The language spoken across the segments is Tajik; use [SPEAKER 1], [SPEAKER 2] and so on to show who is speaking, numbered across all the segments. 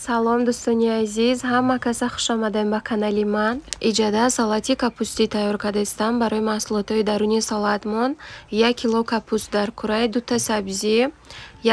[SPEAKER 1] Салом, дӯстони азиз, ҳама каса хушомадем ба канали ман. Иҷада салати капустӣ тайёр кардастам. Барои маҳсулотҳои даруни салатмон 1 кило капуст дар курай, дута сабзӣ,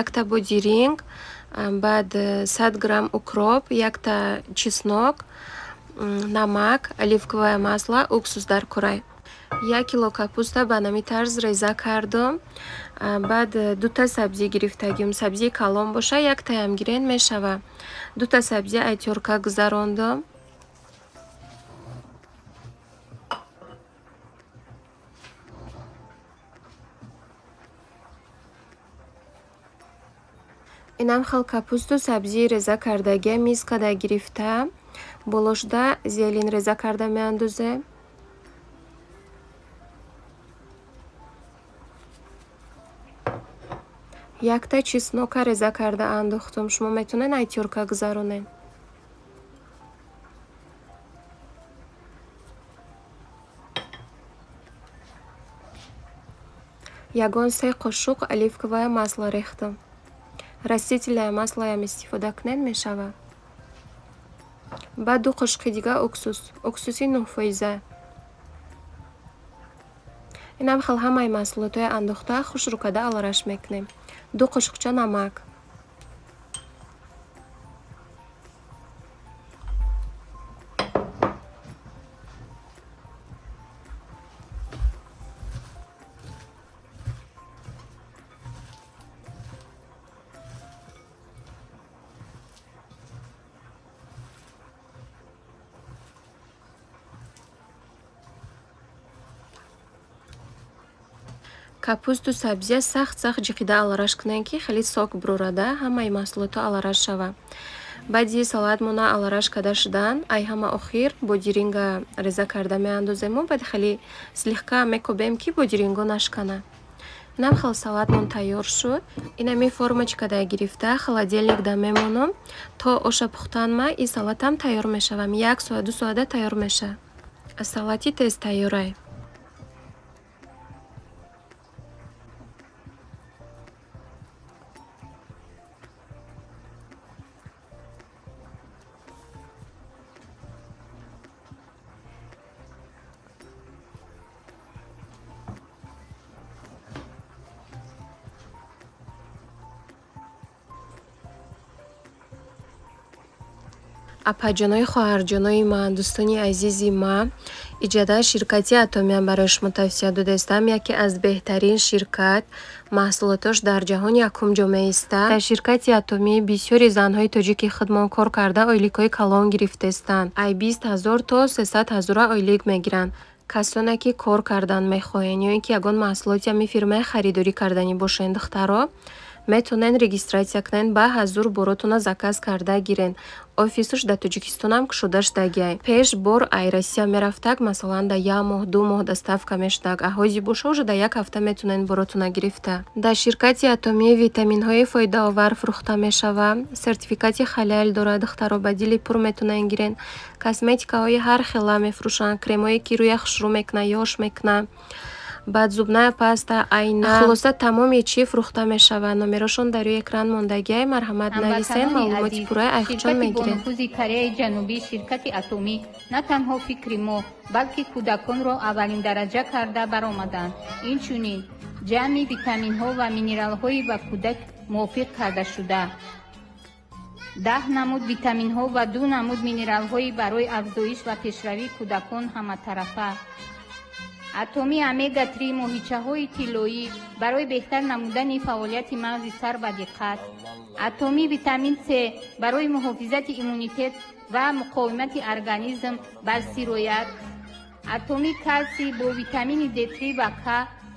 [SPEAKER 1] якта бодиринг, баъд 100 грамм укроп, якта чеснок, намак, оливковое масло, уксус дар курай. 1 кило капуста ба нами тарз реза кардум. Баъд дута сабзӣ гирифтагим. Сабзии калон боша, яктаям гирен, мешава. Дута сабзӣ ай тёрка гузарондум. Инам хел капусту сабзии реза кардагия мискада гирифта, болошда зелень реза карда меандозем. Якта чеснока реза карда андохтум. Шумо метавонед ай тёрка гузаронед. Ягон се қошуқ оливковое масло рехтам. Растительное маслоям истифода кунед, мешавад. Баъд 2 қошуқи дига уксус, уксуси 9%. Инам хел ҳамаи маҳсулотҳои андохта хушрӯ карда алараш мекунем. 2 қошуқча намак. Капусту сабзия сахт сахт ҷиқида алараш кунед, ки хеле сок бурорада, ҳамаи маҳсулотҳо алараш шавад. Баъди салатмона алараш карда шудан, ай ҳама охир бодиринга реза карда меандозему, баъд хеле слегка мекобем, ки бодиринго нашканад. Инам хел салатмон тайёр шуд. Инами формочкада гирифта, холодильникда мемонам, то оша пухтанма и салатам тайёр мешавам. 1 соат, 2 соата тайёр мешавад. Салати тез тайёрай. Апаҷонои, хоҳарҷонои ман, дӯстони азизи ман, иҷода ширкати Атомиям барои шумо тавсия додаистам. Яке аз беҳтарин ширкат, маҳсулотош дар ҷаҳон якум ҷо меистад. Дар ширкати Атомӣ бисёри занҳои тоҷики худмон кор карда, ойликҳои калон гирифтаистанд. Ай 20 000 то 300 000 ойлик мегиранд. Касоне ки кор кардан мехоҳед ё ин ки ягон маҳсулоти ҳамин фирмаи харидорӣ карданӣ бошед, духтаро, метавонед регистрация кунед, ба ҳазур боротона заказ карда гирен. Офисуш дар Тоҷикистонам кушода шудагиай. Пеш бор ай Россия мерафтак, масалан, дар як моҳ, 2 моҳ доставка мешудак, а ҳозир боша, уже дар як ҳафта метавонед боротона гирифта. Дар ширкати Атомӣ витаминҳои фоидаовар фурӯхта мешавад, сертификати халал дорад. Духтаро, ба дили пур метавонед гирен. Косметикаҳои ҳар хела мефурӯшанд, кремҳое ки рӯя хушрӯ мекунад, ёш мекунад, баъд зубная паста, айна, хулоса, тамоми чӣ фурӯхта мешавад. Номерошон дар рӯи экран мондагиай, марҳамат, нависен,
[SPEAKER 2] Ҳамватанони
[SPEAKER 1] маълумоти
[SPEAKER 2] азиз,
[SPEAKER 1] пурраи айхчон
[SPEAKER 2] ширкати
[SPEAKER 1] мегиред.
[SPEAKER 2] бонуфузи Кореяи Ҷанубӣ, ширкати Атомӣ, на танҳо фикри мо, балки кӯдаконро аввалиндараҷа карда баромаданд. Инчунин ҷамъи витаминҳо ва минералҳои ба кӯдак мувофиқ кардашуда, 10 намуд витаминҳо ва ду намуд минералҳои барои афзоиш ва пешравии кӯдакон ҳаматарафа. Атомӣ омега 3, моҳичаҳои тиллоӣ барои беҳтар намудани фаъолияти мағзи сар ва диққат. Атомӣ витамин С барои муҳофизати иммунитет ва муқовимати организм бар сироят. Атомӣ калсий бо витамини Д3 ва К,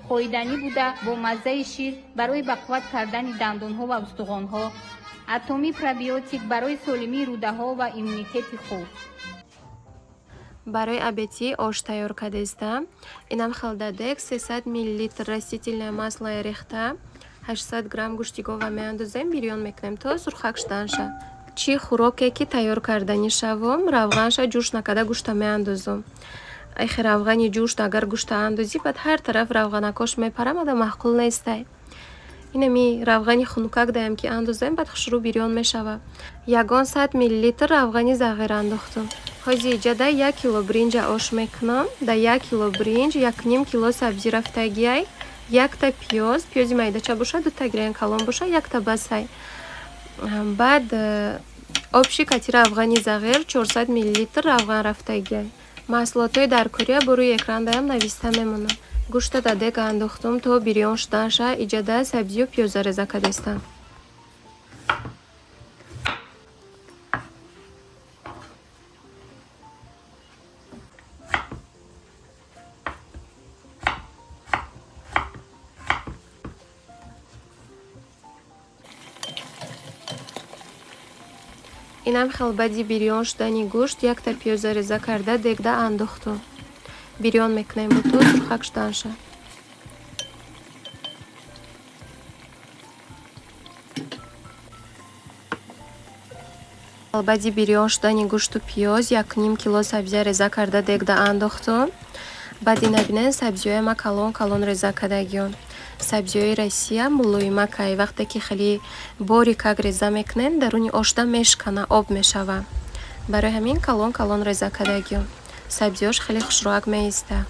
[SPEAKER 2] хӯиданӣ буда, бо маззаи шир, барои бақувват кардани дандонҳо ва устухонҳо. Атомӣ пробиотик барои солимии рӯдаҳо ва иммунитети хуб.
[SPEAKER 1] Барои обедӣ ош тайёр кардаистам. Инам хел дар дег 300 миллилитр растительное масло рехта, 800 грамм гӯшти гова меандозем, бирён мекунем то сурхак шуданша. Чӣ хӯроке ки тайёр карданӣ шавом, равғанша ҷӯш накарда гӯшта меандозум. Эхе, равғани ҷӯшт агар гӯшта андозӣ, баъд ҳар тараф равғанакош мепарам, ада маъқул нестай. Инами равғани хунукак даям ки андозем, баъд хушрӯ бирён мешава. Ягон 100 миллилитр равғани зағир андохтум. Ҳози иҷада 1 кило бринҷа ош мекунам. Да 1 кило бринҷ 1,5 кило сабзӣ рафтагиай, якта пиёз, пиёзи майдача боша дута гирен, калон боша якта басай. Баъд общий кати равғани зағир 400 миллилитр равған рафтагиай. Маҳсулотҳои даркория бо рӯи экран даям нависта мемонам. Гӯшта да дег андохтум то бирён шуданша. Иҷада сабзию пиёза реза кардестам. Инам хел баъди бирён шудани гӯшт якта пиёза реза карда дегда андохтум. Бирён мекунем бо то сурхак шуданша. Баъди бирён шудани гӯшту пиёз 1,5 кило сабзия реза карда дегда андохтум. Баъд ина бинед, сабзиҳои ма калон калон реза кардагиён. Сабзиҳои Россия мулоимакай, вақте ки хеле борикак реза мекунем, даруни ошда мешкана, об мешава. Барои ҳамин калон калон реза кардагиён. Сабзиҳош хеле хушрӯак меиста.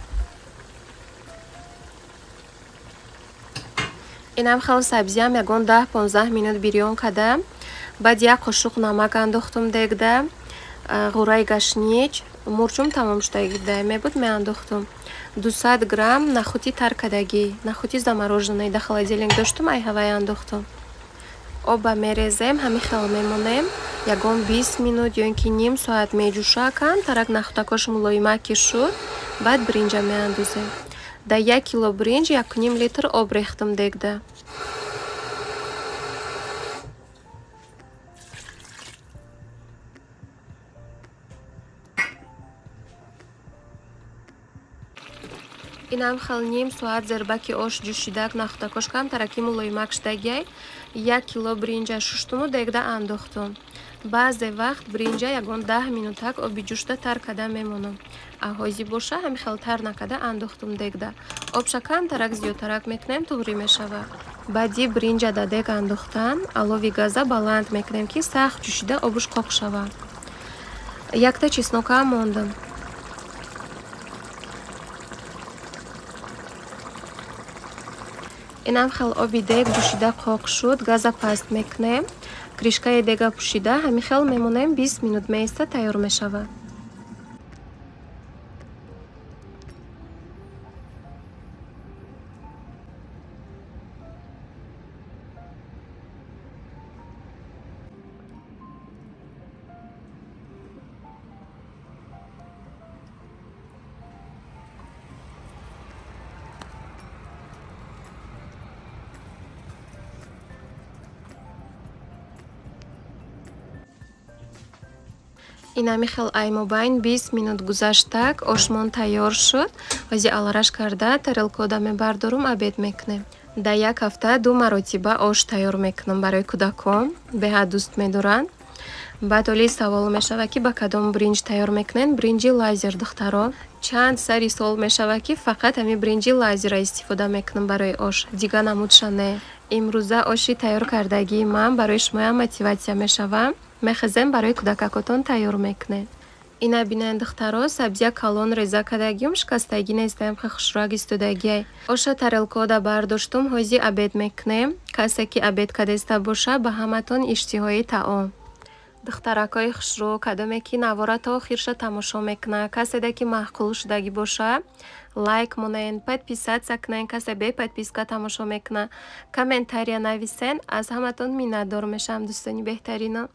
[SPEAKER 1] Инам хел сабзиам ягон 10-15 минут бирён карда, баъд як қошуқ намак андохтум дегда, ғӯраи гашнич, мурчум тамом шудагӣ мебуд, меандохтум. 200 грамм нахути тар кардагӣ, нахути замороженный да холодильник доштум, ай ҳавай андохтум. Оба мерезем, ҳамин хел мемонем. Ягон 20 минут ё ин ки ним соат меҷӯшаканд, тарак нахутакош мулоимак ки шуд, баъд бринҷа меандозем. Да 1 кило бринҷ 1,5 литр об рехтам дегда. Инам хел ним соат зербаки ош ҷӯшидак, нахутакош камтараки мулоимак шудагиай, 1 кило бринҷа шуштуму дегда андохтум. Баъзе вақт бринҷа ягон 10 минутак оби ҷӯшда тар карда мемонам. А ҳозир боша ҳамин хел тар накарда андохтум дегда. Обша камтарак зиёдтарак мекунем, туғрӣ мешава. Баъди бринҷа да дег андохтан алови газа баланд мекунем, ки сахт ҷӯшида обуш қоқ шава. Якта чеснокаам мондам. Инам хел оби дег ҷӯшида қоқ шуд, газа паст мекунем. Крышкаи дега пӯшида ҳамин хел мемонем, 20 минут меиста, тайёр мешавад. Инами хел аймобайн 20 минут гузаштак, ошмон тайёр шуд. Ҳози алараш карда тарелкода мебардорум, обед мекунем. Дар як ҳафта ду маротиба ош тайёр мекунам барои кӯдакон, беҳад дӯст медоранд. Баъд оли савол мешавад, ки ба кадом бринҷ тайёр мекунед? Бринҷи Лазер, духтаро. Чанд сари сол мешавад, ки фақат ҳамин бринҷи Лазерро истифода мекунам барои ош, дигар намудша не. Имрӯза оши тайёр кардагии ман барои шумоям мотиватсия мешавад. Мехезем, барои кӯдакакотон тайёр мекунед. Ина бинед, духтаро, сабзия калон реза кардагиум, шикастагӣ нестаям, хеле хушрӯак истодагиай. Оша тарелкода бардоштум, ҳози обед мекунем. Касе ки обед кардеста боша, ба ҳаматон иштиҳои таом. Духтаракҳои хушрӯ, кадоме ки навора то охирша тамошо мекунад, каседе ки маъқул шудагӣ боша, лайк монен, подписаться кунен, касе бе подписка тамошо мекунад, комментария нависен, аз ҳаматон миннатдор мешавам, дӯстони беҳтарино.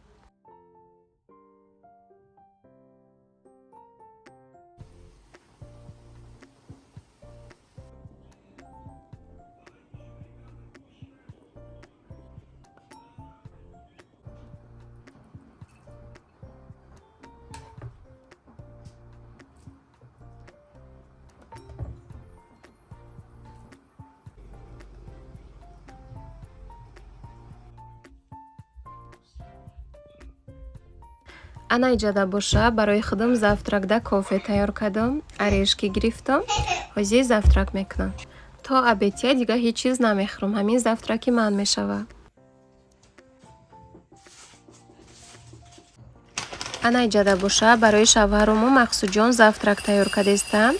[SPEAKER 1] Ана иҷада боша, барои худам завтракда кофе тайёр кардам, орешки гирифтам, ҳозир завтрак мекунам. То обедия дига ҳеҷ чиз намехӯрам. Ҳамин завтраки ман мешавад. Ана иҷада боша, барои шавҳаруму Мақсудҷон завтрак тайёр кардестам.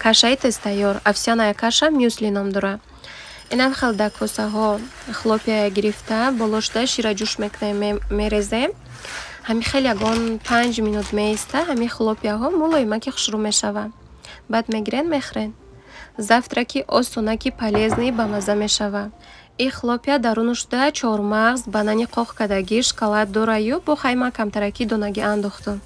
[SPEAKER 1] Кашаи тезтайёр, овсяная каша мюсли ном дора. Инам хел дар косаҳо хлопья гирифта, болошда шираҷӯш мекунем, мерезем. Ҳамин хел ягон 5 минут меиста, ҳамин хлопьяҳо мулоимаки хушрӯ мешаванд. Баъд мегирен, мехӯрен. Завтраки осонаки, полезный, бамазза мешавад. Ин хлопья дарунушда чормағз, банани қоқ кардагӣ, шоколад дораю, бо хайма камтараки донагӣ андохтам.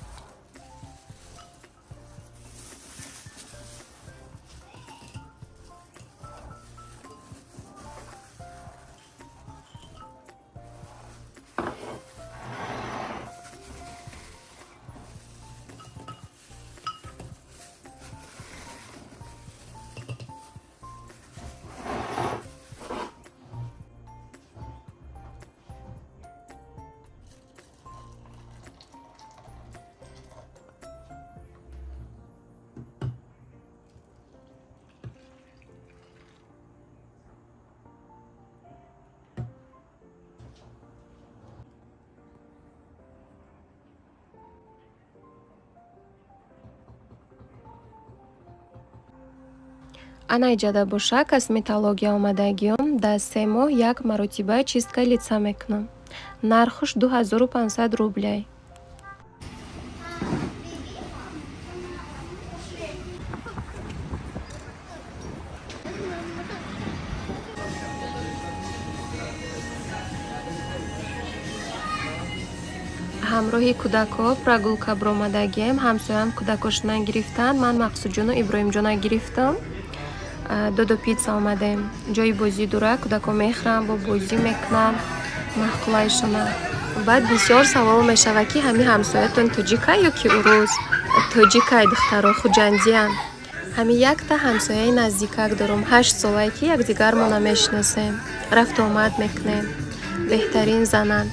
[SPEAKER 1] Ана иҷада боша, косметология омадагиём. Дар 3 моҳ як маротиба чистка лица мекунам. Нархуш 2500 рубляй. Ҳамроҳи кӯдакҳо прогулка биромадагием. Ҳамсоям кӯдакошона гирифтанд, ман Мақсудҷону Иброҳимҷона гирифтам. Додо Пицца омадем. Ҷои бозӣ дора, кӯдакҳо мехӯранд, бо бозӣ мекунанд, маъқулайшона. Баъд бисёр савол мешавад, ки ҳамин ҳамсоятон тоҷика ё ки урус? Тоҷикай, духтаро, хуҷандиянд. Ҳамин якта ҳамсояи наздикак дорум, 8 солае ки якдигармо намешиносем, рафту омад мекунем. Беҳтарин зананд.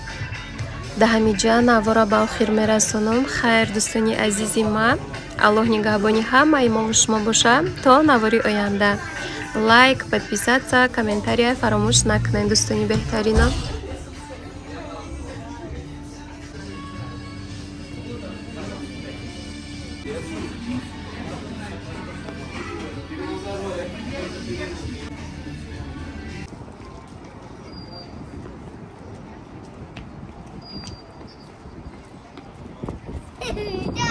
[SPEAKER 1] Дар ҳамин ҷа навора ба охир мерасонам. Хайр, дӯстони азизи ман, Аллоҳ нигаҳбони ҳамаи мову шумо бошад. То навори оянда, лайк, подписаться, комментария фаромӯш накунед, дӯстони беҳтаринам.
[SPEAKER 3] Yeah.